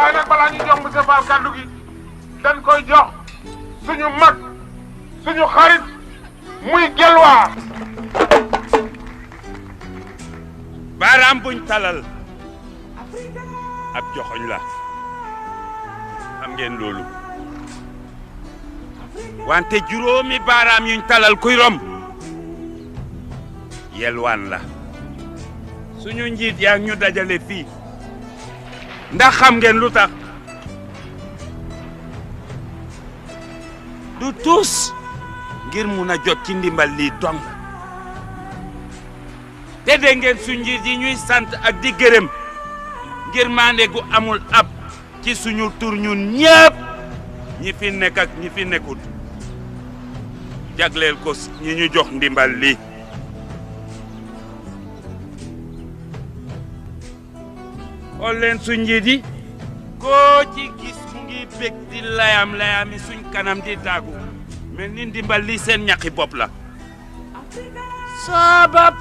waaye nag balaa ñu jox monsieur Fall kaddu gi dañ koy jox suñu mag suñu xarit muy gelwaa baaraam buñ talal ab joxoñ la xam ngeen loolu wante juróomi baaraam yuñ talal kuy rom yelwaan la suñu njiit yaa ñu dajale fii ndax xam ngeen lu tax du tuus ngir mun a jot ci ndimbal lii dong te dégg ngeen suñu njiit yi ñuy sant ak di gërëm ngir maande gu amul ab ci suñu tur ñun ñëpp ñi fi nekk ak ñi fi nekkut jagleel ko ñi ñu jox ndimbal lii xool leen suñ njiit yi koo ci gis mu ngi bég di layam-layami suñ kanam di daagu mel ni ndimbal lii seen ñaqi bopp la sabab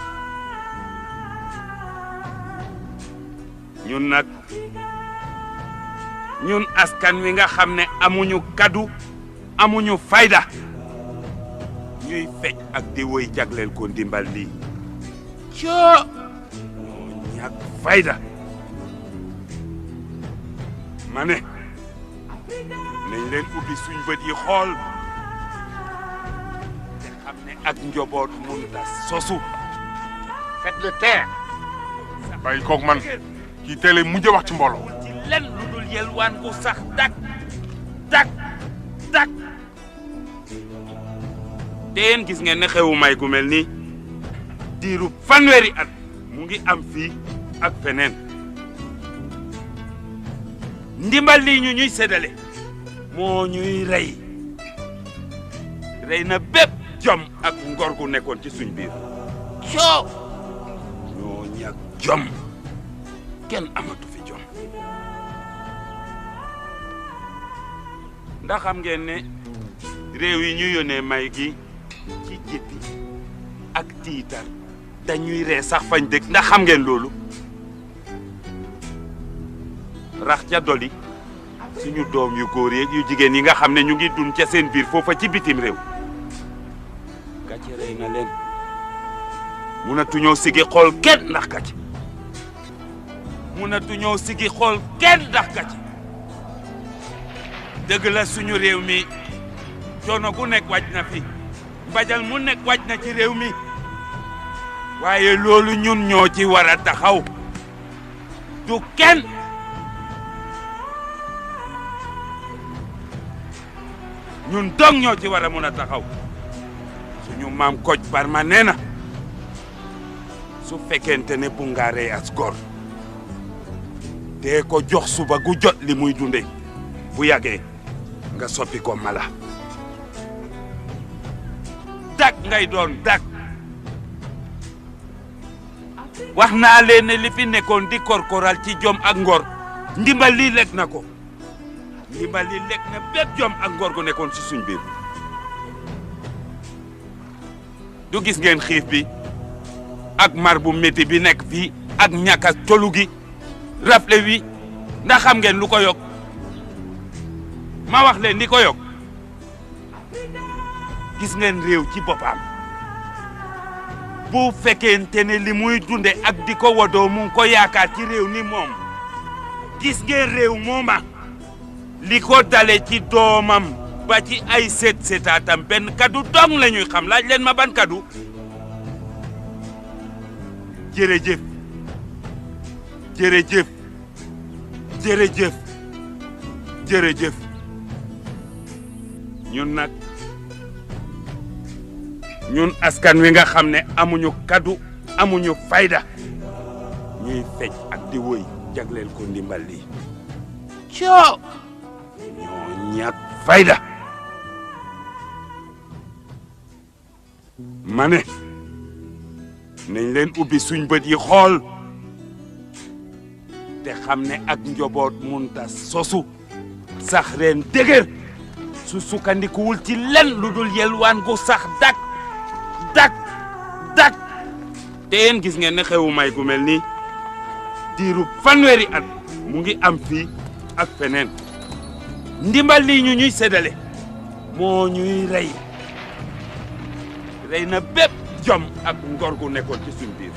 ñun nag ñun askan wi nga xam ne amuñu kaddu amuñu fayda ñuy fecc ak di woy jagleel ko ndimbal lii coo ñoo ñàkk fayda ma ne nañ leen ubbi suñ bët yi xool te xam ne ak njoboot mun ta sosu faites le taire bàyyi koog man kii teel mujj wax ci mbooloo ci len lu dul yelwaan gu sax dak te yéen gis ngeen ne xewu may gu mel nii diiru fanweeri at mu ngi am fii ak feneen ndimbal lii ñu ñuy séddale moo ñuy rey na bépp jom ak ngor gu nekkoon ci suñ biir coo ñoo ñàkk jom kenn amatu fi jom ndax xam ngeen ne réew yi ñu yónnee may gi ci jéppi ak tiitar dañuy ree sax fañ dëkk ndax xam ngeen loolu rax ca doli suñu doom yu góor yeeg yu jigéen yi nga xam ne ñu ngi dund ca seen biir foofa ci bitim réew gàcce rey na leen munatuñoo sigi xool kenn ndax gàcce munatuñoo sigi xool kenn ndax gàcce dëgg la suñu réew mi coono gu nekk wàcc na fi mbajal mu nekk wàcc na ci réew mi waaye loolu ñun ñoo ci war a taxaw du kenn ñun dong ñoo ci war a mun a taxaw suñu maam Kocc Barma nee na su fekkente ne bu nga rey as góor te ko jox suba gu jot li muy dunde bu yàggee nga soppi ko mala dak ngay doon dak wax naa leen ne li fi nekkoon di korkoral ci jom ak ngor ndimbal lii lekk na ko ndimbal lii lekk na bépp jom ak ngor gu nekkoon ci suñ biir du gis ngeen xiif bi ak mar bu métti bi nekk fii ak ñàkk a colu gi rafle wi ndax xam ngeen lu ko yokk ma wax leen li ko yokk gis ngeen réew ci boppam bu fekkente ne li muy dunde ak di ko wodoo mu ngi ko yaakaar ci réew ni moom gis ngeen réew mooma li ko dale ci doomam ba ci ay seetaatam benn kaddu dong la ñuy xam laaj leen ma ban kaddu jërëjëf jërëjëf jërëjëf jërëjëf ñun nag ñun askan wi nga xam ne amuñu kaddu amuñu fayda ñuy fecc ak di woy jagleel ko ndimbal lii coo ñoo ñàkk fayda ma ne nañ leen ubbi suñ bët yi xool te xam ne ak njoboot munta sosu sax reen dëgër su sukkandikuwul ci len lu dul yelwaan gu sax dak te yéen gis ngeen ne xewu may gu mel nii diiru fanweeri at mu ngi am fii ak feneen ndimbal lii ñu ñuy séddale moo ñuy rey na bépp jom ak ngor gu nekkoon ci suñu biir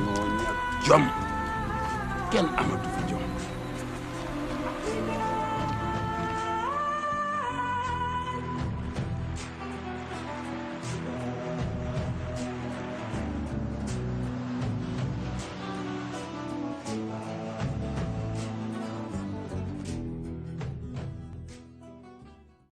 moo ñàkk jom kenn amatu